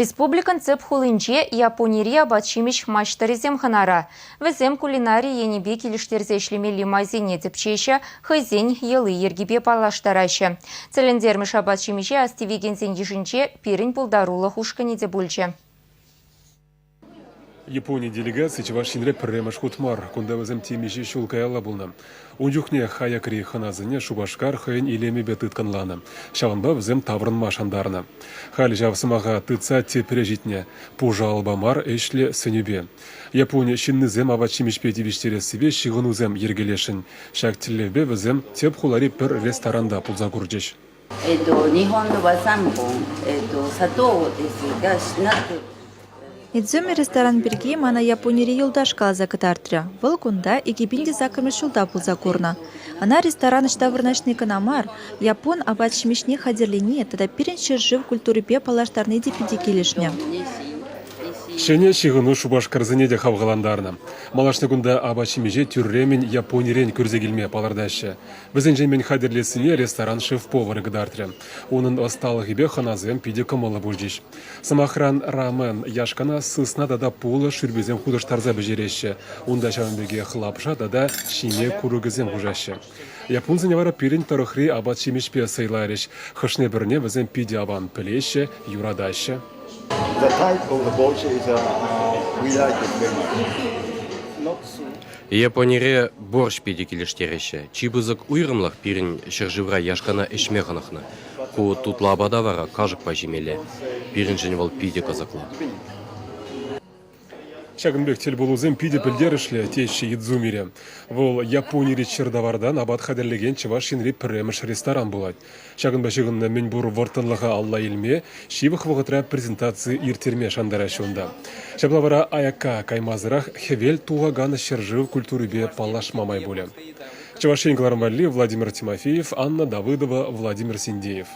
Республикӑн тӗп хулинче Японири апат-ҫимӗҫ маҫтӑрӗсем хӑнара. Вӗсем кулинари енӗпе килӗштерсе ӗҫлемелли майсене тӗпчеҫҫӗ, хӑйсен йӑли-йӗркипе паллаштараҫҫӗ. Тӗлӗнтермӗш апат-ҫимӗҫе астивекенсен йышӗнче пирӗн пултарулӑх ушкӑнӗ те пулчӗ. Япони делегацийӗ Чӑваш Енре пӗрремӗш хут мар. Кунта вӗсем темиҫе ҫул каялла пулнӑ. Ун чухне аякри хӑнасене Шупашкар хӑйӗн илемӗпе тыткӑнланӑ. Ҫавӑнпа вӗсем таврӑнма шантарнӑ. Халӗ ҫав сӑмаха тытса тепре ҫитнӗ. Пушӑ алӑпа мар, ӗҫлӗ сӗнӳпе. Япони ҫыннисем апат-ҫимӗҫпе тивӗҫтерессипе ҫыхӑнусем йӗркелесшӗн. Ҫак тӗллевпе вӗсем тӗп хулари пӗр ресторанта пулса курчӗҫ. Идзуми ресторан пирки мана Японири юлташ каласа кӑтартрӗ. Вӑл кунта 2008 ҫулта пулса курнӑ. Ӑна ресторан ӑҫта вырнаҫни кӑна мар, яппун апат-ҫимӗҫне хатӗрлени тата пирӗн ҫӗршыв культурипе паллаштарни те питӗ килӗшнӗ. Ҫӗнӗ ҫыхӑну Шупашкарсене те хавхалантарнӑ. Малашне кунта апат-ҫимӗҫе тӳрремӗн Японирен кӳрсе килме палӑртаҫҫӗ. Вӗсенчен мӗн хатӗрлессине ресторан шеф-поварӗ кӑтартрӗ. Унӑн ӑсталӑхӗпе хӑнасем питӗ кӑмӑллӑ пулчӗҫ. Сӑмахран, рамен яшкана сысна тата пулӑ шӳрписем хутӑштарса пӗҫереҫҫӗ. Унта ҫавӑн пекех лапша тата ҫиме курӑкӗсем хушаҫҫӗ. Яппунсене вара пирӗн тӑрӑхри апат-ҫимӗҫпе сӑйларӗҫ. Хӑшне-пӗрне вӗсем питӗ аван пӗлеҫҫӗ, юратаҫҫӗ. The type of the borscht is we like it very much. Японире борщ питӗ килӗштереҫҫӗ. Чи пысӑк уйрӑмлӑх пирӗн ҫӗршывра яшкана ӗҫме хӑнӑхнӑ. Ку тутлӑ апата вара кашӑкпа ҫимелле. Пирӗншӗн вӑл питӗ кӑсӑклӑ. Ҫакӑн пек тӗлпулусем питӗ пӗлтерӗшлӗ, теҫҫӗ Идзумире. Вӑл Японири чӗртавартан апат хатӗрлекен Чӑваш Енри пӗрремӗш ресторан пулать. Ҫакӑнпа ҫыхӑннӑ мӗнпур вӑрттӑнлӑха алла илме, ҫывӑх вӑхӑтра презентаци ирттерме шантараҫҫӗ унта. Ҫапла вара аякка каймасӑрах хӗвел тухакан ҫӗршыв культурипе паллашма май пулӗ. Чӑваш Ен кӑларӑм валли Владимир Тимофеев, Анна Давыдова, Владимир Синдеев.